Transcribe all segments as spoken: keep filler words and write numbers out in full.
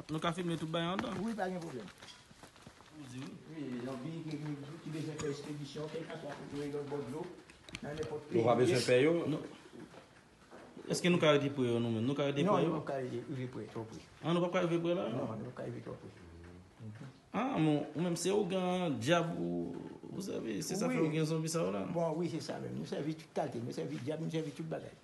Nou ka filme tout bagay anndan. Wi, pa gen pwoblèm. Ou di wi. Wi, zanbi ki, ki, ki bezwen fè ekspedisyon, kèlkanswa kote yo ye lòtbò dlo, nan nenpòt peyi. Nou pa bezwen pè yo? Non. Èske nou ka rete pre yo nou menm? Nou ka rete pre yo? Non, nou p ap ka rive, rive pre, twò pre. Ah, nou p ap ka rive pre la? Non, nou p ap ka rive twò pre. Ah, men ou menm se ougan dyab ou, ou sèvi, se sa fè ou gen zonbi sa yo la? Bon, wi, se sa menm. Nou sèvi tout kalte, nou sèvi dyab, nou sèvi tout bagay.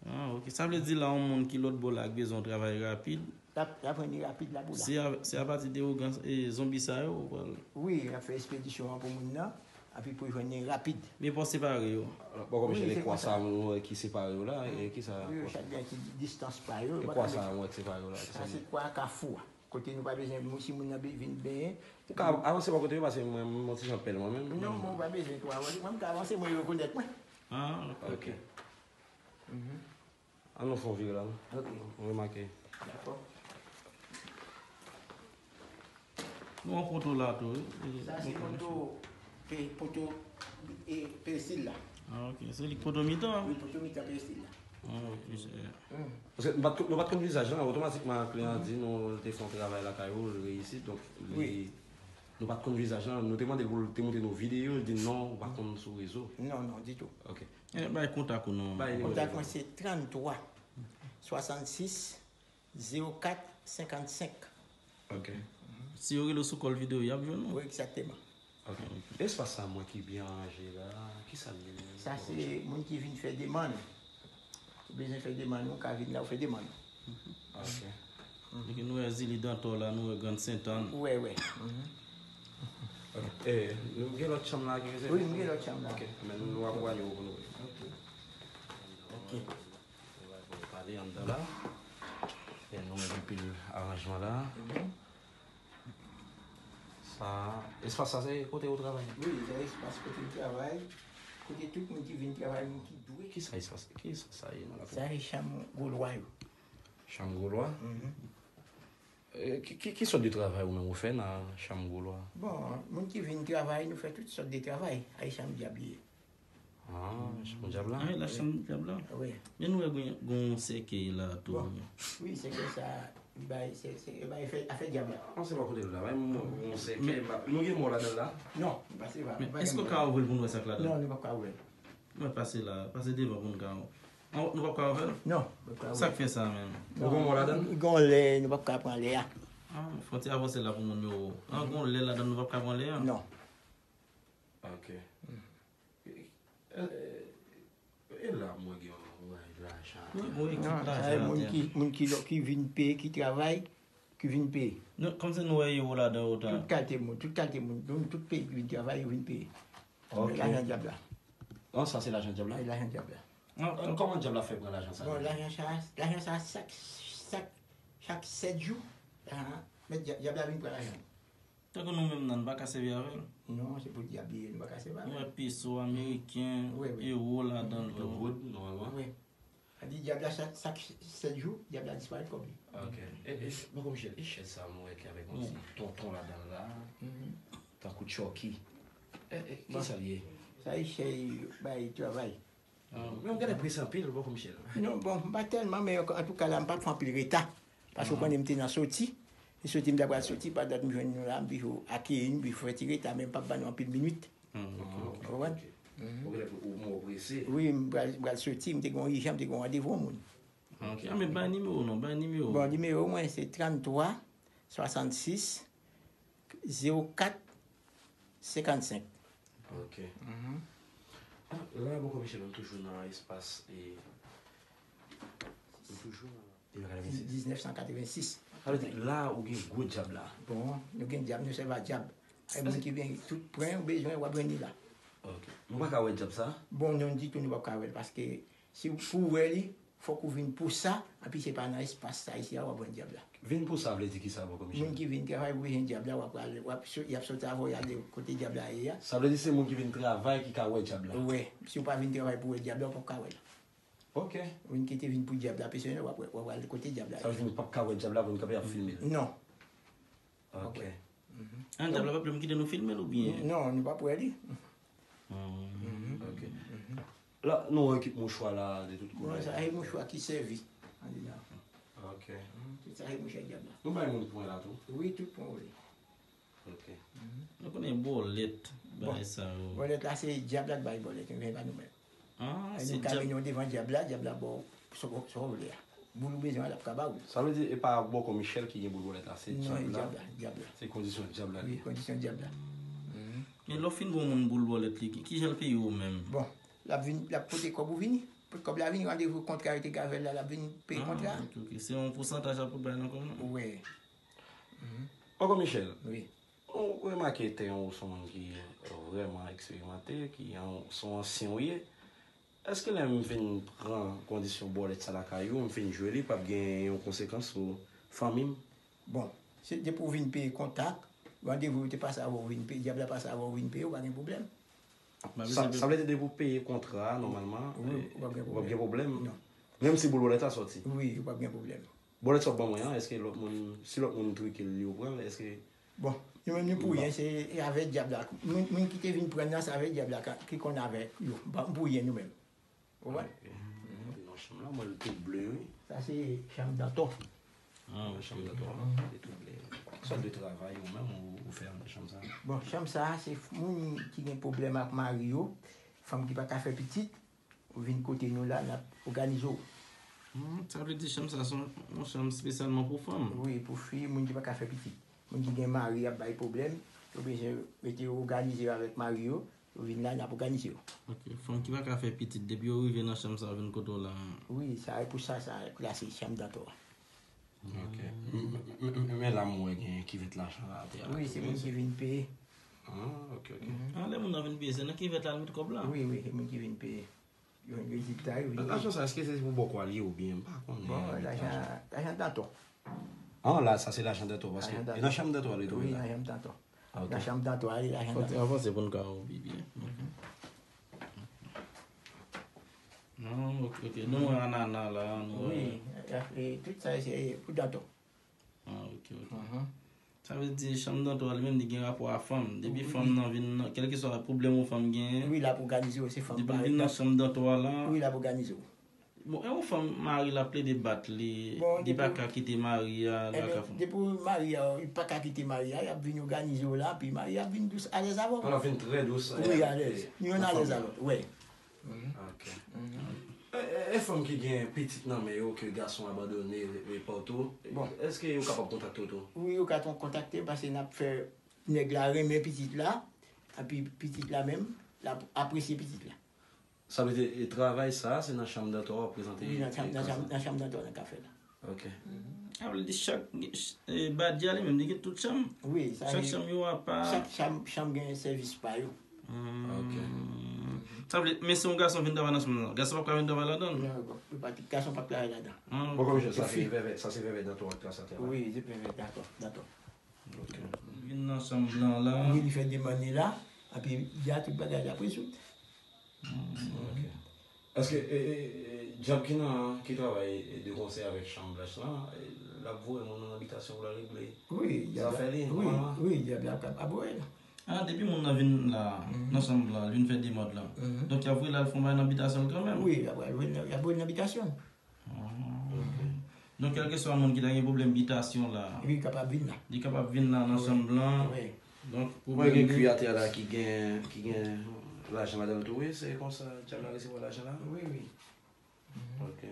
Ah, ok. Sa vle di la, yon moun ki lòt bò la ak bezwen yon travay rapid. L ap, l ap jwenn li rapid la pou la. Se a, se apati de ougan, e, zonbi sa yo, ou pral. Wi, y ap fè ekspedisyon an pou moun nan, epi pou jwenn li rapid. Men pou separe yo. Bon, kòm wi, se de kwa sa nou wè ki separe yo la, e ki sa? Wi, chak gen ti distans pa yo. E kwa sa nou wè ki separe yo la? Sa se kwa kafou a. Kote nou pa bezwen, moun, si moun nan be-, vin benyen. Ou ka avanse bò kote yo, paske mwen, mwen, yon ti jan pèl mwen menm. Non, mwen pa bezwen twò avanse. Mwen, m ka avanse, mwen rekonèt mwen. Ah, ok. Ok. Mhm. An nou fè yon vire la, non? Ok. Ou remake. Dakò. Nou an poto la tou, wi. Sa se poto, pe-, poto, e, peresil la. Ah, ok. Se li k poto mitan? Wi, poto mitan peresil la. Ah, ok, se. Mm. Paske nou pa t, nou pa t konn vizaj lan, otomatikman kliyan an di nou l te fè yon travay lakay ou, l reyisi, donk li, wi, nou pa t konn vizaj lan, nou te mande l pou l te montre nou videyo, l di non, ou pa konn sou rezo. Non, non, ditou. Ok. Eh, bay kontak ou non. Bay nimewo telefòn. Kontak mwen se tranntwa swasannsis zewo kat senkannsenk. Ok. Si yo rele w sou kòl videyo, y ap jwenn ou? Wi, egzakteman. Ok. Espas sa mwen ki byen ranje la, ki sa l ye menm? Sa se moun ki vin fè demann. Ou bezwen fè demann, ou ka vin la, ou fè demann. Ok. Epi nou wè Zili Dantò la, nou wè Grann Sentàn. Ou wè, wè. Mhm. Ok. Eh, nou gen lòt chanm la ki rezève? Wi, nou gen lòt chanm la. Ok. Men nou, nou akonpanye w pou nou wè. Ok. Ok. Nou pale anndan la. E nou menm anpil aranjman la. Mhm. Sa, espas sa se kote ou travay? Wi, se espas kote m travay. Kote tout moun ki vin travay, moun ki dwe. Ki sa espas, ki espas sa ye nan lapo? Sa se chanm Golwa yo. Chanm Golwa? Mhm. E, ki, ki, ki sòt de travay ou menm ou fè nan chanm Golwa? Bon, moun ki vin travay, nou fè tout sòt de travay. Ay, chanm dyab li ye. Ah, chanm dyab la? Ah, la chanm dyab la? Wi. Men nou wè gen, gen yon sèkèy la tou. Bon, wi, sèkèy sa, li bay, se, se, li bay fè, afè dyab la. An, se pa kote l la, bay m yon sèkèy, nou gen mò ladan l la? Non, nou pa se pa. Men èske w ka ouvri l pou n wè sa k ladan l? Non, nou p ap ka ouvri l. Mwen pase la, pase devan pou n ka. An, nou p ap ka ouvri l? Non, nou p ap ka ouvri l. Sa k fè sa menm? Ou gen mò ladan l? Gen lè, nou p ap ka pran lè a. Ah, fò n ti avanse la pou moun yo. An, gen lè ladan l, nou p ap ka pran lè a? Non. Ok. E, e, e la mwen gen yon raj lajan atè. Wi, wi, ekip lajan atè. Non, sa e moun ki, moun ki, ki vin peye, ki travay, ki vin peye. Non, kòmsi nou wè ewo ladan otan. Tout kalite moun, tout kalite moun, moun tout peyi ki vin travay, yo vin peye. Ok. Lajan dyab la. Non, sa se lajan dyab la? Se lajan dyab la. Non, kòman dyab la fè pran lajan sa? Bon, lajan sa, lajan sa, chak, chak, chak sèt jou, ah, men dyab, dyab la vin pran lajan. Tankou nou menm nan, nou pa ka sèvi avè l. Non, se pou dyab li ye, nou pa ka sèvi avè l. Nou wè peso ameriken, wi, wi, ewo ladan l tou. Goud, nòmalman. Wi. Sa di dyab la chak, chak sèt jou, dyab la disparèt kòb li. Ok. E, e, Bòkò Michel, e chèz sa mwen wè ki avèk yon ti tonton ladan l la, tankou Chucky. E, e, ki sa l ye? Sa e chèz bay travay. Men w genlè prese anpil, Bòkò Michel. Non, bon, m pa tèlman, men antouka la, m p ap fè anpil reta. Paske w konnen m te nan soti. E soti, m ta pral soti, pa dat m jwenn nou la, m toujou akeyi nou, m toujou fè ti reta, men m p ap ba nou anpil minit. Ou konprann? Ou genlè ou mò prese. Wi, m pral, m pral soti, m te gen yon ijan, m te gen yon randevou yon moun. Ok, a, men bay nimewo non, bay nimewo. Bon, nimewo mwen se tranntwa swasannsis zewo kat senkannsenk. Ok. Ah, la, Bòkò Michel, nou toujou nan espas, e, nou toujou nan diznèf san katrevensis. Sa vle di, la, ou gen gwo dyab la. Bon, nou gen dyab, nou sèvi a dyab. Ay, moun ki gen tout pwen ou bezwen, w ap jwenn li la. Ok. Nou pa ka wè dyab sa? Bon, non, ditou, nou p ap ka wè l, paske si w, pou w wè li, fòk ou vin pou sa, epi se pa nan espas sa isi a w ap jwenn dyab la. Vin pou sa vle di ki sa, Bòkò Michel? Moun ki vin travay pou jwenn dyab la, w ap pral, w ap so-, y ap soti avè w, y ale kote dyab la ye a. Sa vle di se moun ki vin travay ki ka wè dyab la? Wi, si w pa vin travay pou wè dyab la, w p ap ka wè l. Ok. Ou vin kite vin pou dyab la, pèsonèl, w ap, w ap al kote dyab la ye. Sa vle di nou p ap ka wè dyab la pou nou kanpe ap filme l? Non. Ok. An, dyab la p ap janm kite nou filme l oubyen? Non, nou p ap wè li. Ok. La, nou wè ekip mouchwa la, de tout koulè. Bon, sa e mouchwa ki sèvi. Ann di la. Ok. Tout sa se mouche dyab la. Nou bay moun pwen la tou? Wi, tout pwen ou vle. Ok. Nou konnen bòlèt, bagay sa yo. Bòlèt la se dyab la k bay bòlèt, nou gen pa nou menm. Ah, se nou ka mennen w devan dyab la, dyab la ba w sa w vle a. Boul ou bezwen an, l ap ka ba ou. Sa vle di e pa bòkò Michel ki gen boul bòlèt la, se dyab la. Non, e dyab la, dyab la. Se kondisyon dyab la li ye. Wi, kondisyon dyab la. Men lè w fin ba yon moun boul bòlèt li, ki, ki jan l peye w menm? Bon, l ap vin, l ap pote kòb ou vini. Pote kòb la vini, randevou kontra yo te gen avè l la, l ap vin peye kontra. Ah, ok, ok. Se yon pousantaj ap bay nan kòb la? Wi. Bòkò Michel. Wi. Ou remake te yon, ou se yon moun ki vrèman eksperimante, ki yon, se yon ansyen ou ye. Èske lè m vin pran kondisyon bòlèt sa lakay ou, m fin jwe li, p ap gen yon konsekans sou fanmi m? Bon, se depi w vin peye kontak, randevou yo te pase avè w vin peye, dyab la pase avè w vin peye, ou pa gen pwoblèm. Sa, sa vle di depi w peye kontra a, nòmalman, wi, eh, ou p ap gen pwoblèm. Non. Menm si boul bòlèt la sòti? Wi, ou p ap gen pwoblèm. Bòlèt sa w ban mwen an, èske lòt moun, si lòt moun trike l, yo pran l, èske... Bon, nou menm nou pou ryen, se avè dyab la. Moun, moun ki te vin pran nan, se avè dyab la ka, ki konn avèk yo. Ba, m pou ryen nou menm. Ou wè? Ok. Nan chanm la, mwen, l tout ble, wi. Sa se chanm dantò. Ah, ok. Chanm dantò, se tout ble. Ki sòt de travay ou menm ou, ou fè anndan chanm sa? Bon, chanm sa, se moun ki gen pwoblèm ak mari yo, fanm ki pa ka fè pitit, ou vin kote nou la, n ap òganize w. Hmm, sa vle di chanm sa se yon, yon chanm espesyalman pou fanm? Wi, pou fi, moun ki pa ka fè pitit. Moun ki gen mari ap bay pwoblèm, yo bezwen rete òganize yo avèk mari yo, yo vin la, n ap òganize yo. Ok, fanm ki pa ka fè pitit, depi yo rive nan chanm sa, yo vin kote w la. Wi, sa e pou sa, sa, la se chanm dantò a. Ok. M, m, m, men la m wè gen kivèt lajan la atè a. Wi, se moun ki vin peye. Ah, ok, ok. Ah, lè moun nan vin peye, se nan kivèt la l met kòb la? Wi, wi, se moun ki vin peye. Yo, yo di ta, yo vin peye. Lajan sa, èske se pou bòkò a l ye oubyen m pa konnen? Bon, lajan, lajan dantò. Ah, la, sa se lajan dantò, paske e nan chanm dantò a l retwouve la? Wi, nan chanm dantò. Ah, ok. Nan chanm dantò a, li lajan dantò. Fò te avanse pou n ka wè pi byen. Non, ok, ok. Nou wè anana la, nou wè. Wi, e, e, tout sa se pou dantò. Ah, ok, ok. Sa vle di chanm dantò a li menm li gen rapò a fanm. Depi fanm nan vin nan, kèlkeswa pwoblèm yon fanm genyen, wi, l ap òganize w, se fanm depi l vin nan chanm dantò a la. Wi, l ap òganize w. Bon, e yon fanm mari l ap plede bat li, li pa ka kite mari a, li pa ka fè. Depi mari a, li pa ka kite mari a, y ap vin òganize w la, pi mari a ap vin dous, alèz avè w. L ap vin trè dous, wi, alèz. Li vin alèz avè w, wi. Ok. E, e, e fanm ki gen pitit nan men yo, ke gason abandone, e, e, pa w tou, èske yo kapab kontakte w tou? Wi, yo ka kontakte m, paske n ap fè nèg la renmen pitit la, epi pitit la menm, l ap apresye pitit la. Sa vle di, e, travay sa, se nan chanm dantò w ap prezante? Wi, nan chanm, nan chanm, nan chanm dantò n ka fè la. Ok. A vle di chak, e, badya li menm, li gen tout chanm? Wi, sa gen. Chak chanm yo apa? Chak chanm, chanm gen sèvis pa yo. Ok. Sa vle, men si yon gason vin travay nan chanm nan, gason p ap ka vin travay ladan l? Non, bon, li pa, gason p ap travay ladan. Bon, kòm sa se vèvè, sa se vèvè dantò ak tras atè la. Wi, se vèvè dantò, dantò. Ok. Vin nan chanm blan la. Wi, li fè demann li la, epi y a tout bagay la ap rezoud. Ok. Èske, e, e, e, dyab ki nan, ki travay, e, de konsè avèk chanm blanch lan, e, l ap voye moun nan abitasyon pou l al regle zafè li nòmalman? Wi, dyab la ap, ap voye l. Ah, depi moun nan vin la, nan chanm blan, l vin fè demòd la. Donk, y ap voye l al fè yon bagay nan abitasyon l kanmenm? Wi, y ap voye l, y ap voye l nan abitasyon l. Ah. Ok. Donk, kèlkeswa moun ki ta gen pwoblèm bitasyon la, li kapab vin la. Li kapab vin la nan chanm blan. Wi. Donk, pwoblèm li. Mwen gen kwi atè a la ki gen, ki gen lajan ladan l tou, wi. Se konsa dyab la resevwa lajan la? Wi, wi. Ok.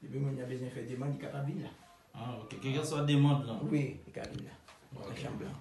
Depi moun nan bezwen fè demann, li kapab vin la. Ah, ok. Kèlkeswa demann lan. Wi, li ka vin la. Ok. Nan chanm blan.